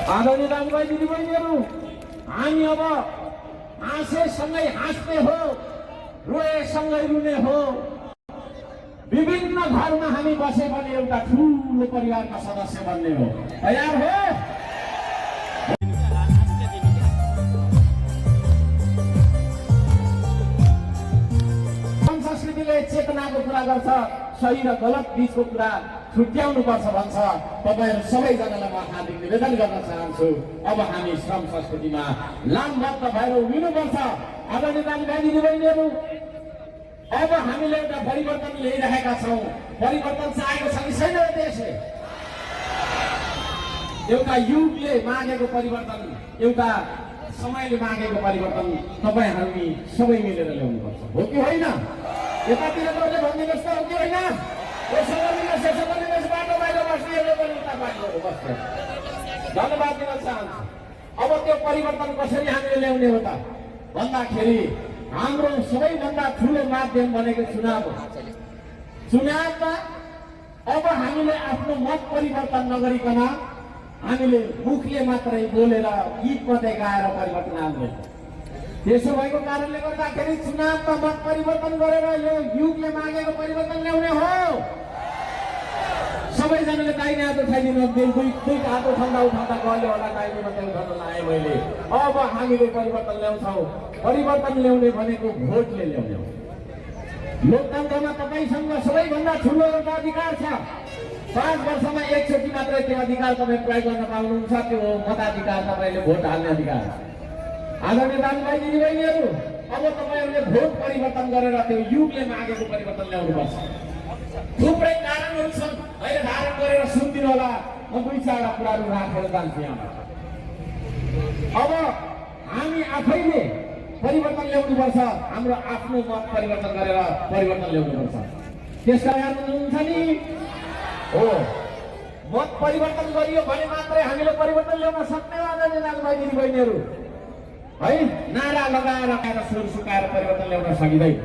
आदरणीय दाजुभाइ दिदीबहिनीहरू, हामी अब हाँसेसँगै हाँस्ने हो, रोएसँगै रुने हो। विभिन्न घरमा हामी बसे भने एउटा ठुलो परिवारका सदस्य बन्ने हो। तयार हो? संस्कृतिले चेतनाको कुरा गर्छ, सही र गलत बीचको कुरा छुट्याउनु पर्छ भन्छ। तपाईहरु सबैजनालाई म हार्दिक निवेदन गर्न चाहन्छु, अब हामी श्रम संस्कृतिमा लामबद्ध भएर उभिनुपर्छ। आदरणीय दाजुभाइ दिदीबहिनीहरू, अब हामीले एउटा परिवर्तन ल्याइरहेका छौँ। परिवर्तन चाहेको छ कि छैन देशले? एउटा युगले मागेको परिवर्तन, एउटा समयले मागेको परिवर्तन तपाईँ हामी सबै मिलेर ल्याउनुपर्छ, हो कि होइन? यतातिर तपाईँले भनिदिनुहोस् त, हो कि होइन? बाटो बाहिर बस्नेहरूले पनि उता बाहिर बस्छ। धन्यवाद दिन चाहन्छु। अब त्यो परिवर्तन कसरी हामीले ल्याउने हो त भन्दाखेरि हाम्रो सबैभन्दा ठुलो माध्यम भनेको चुनाव हो। चुनावमा अब हामीले आफ्नो मत परिवर्तन नगरिकन हामीले मुखले मात्रै बोलेर गीत मात्रै गाएर परिवर्तन आउँदैन। त्यसो भएको कारणले गर्दाखेरि चुनावमा मत परिवर्तन गरेर यो युगले मागेको परिवर्तन ल्याउने हो। सबैजनाले दाहिने हात उठाइदिनु। दुई हात उठाउँदा गयो होला, दाहिने मात्रै उठाउन लाएँ मैले। अब हामीले परिवर्तन ल्याउँछौँ। परिवर्तन ल्याउने भनेको भोटले ल्याउने हो। लोकतन्त्रमा तपाईँसँग सबैभन्दा ठुलो एउटा अधिकार छ। 5 वर्षमा एकचोटि मात्रै त्यो अधिकार तपाईँ प्रयोग गर्न पाउनुहुन्छ, त्यो हो मताधिकार, तपाईँले भोट हाल्ने अधिकार। आदरणीय दाजुभाइ दिदीबहिनीहरू, अब तपाईँहरूले भोट परिवर्तन गरेर त्यो युगले मागेको परिवर्तन ल्याउनुपर्छ। थुप्रै कारणहरू छन्, अहिले धारण गरेर सुनिदिनु होला। म 2-4 कुराहरू राखेर जान्छु यहाँबाट। अब हामी आफैले परिवर्तन ल्याउनुपर्छ। हाम्रो आफ्नो मत परिवर्तन गरेर परिवर्तन ल्याउनुपर्छ। त्यसका कारण हुनुहुन्छ नि हो। मत परिवर्तन गरियो भने मात्रै हामीले परिवर्तन ल्याउन सक्ने हो। आदरणीय दाजुभाइ दिदीबहिनीहरू, है नारा लगाएर सुर सुकाएर परिवर्तन ल्याउन सकिँदैन।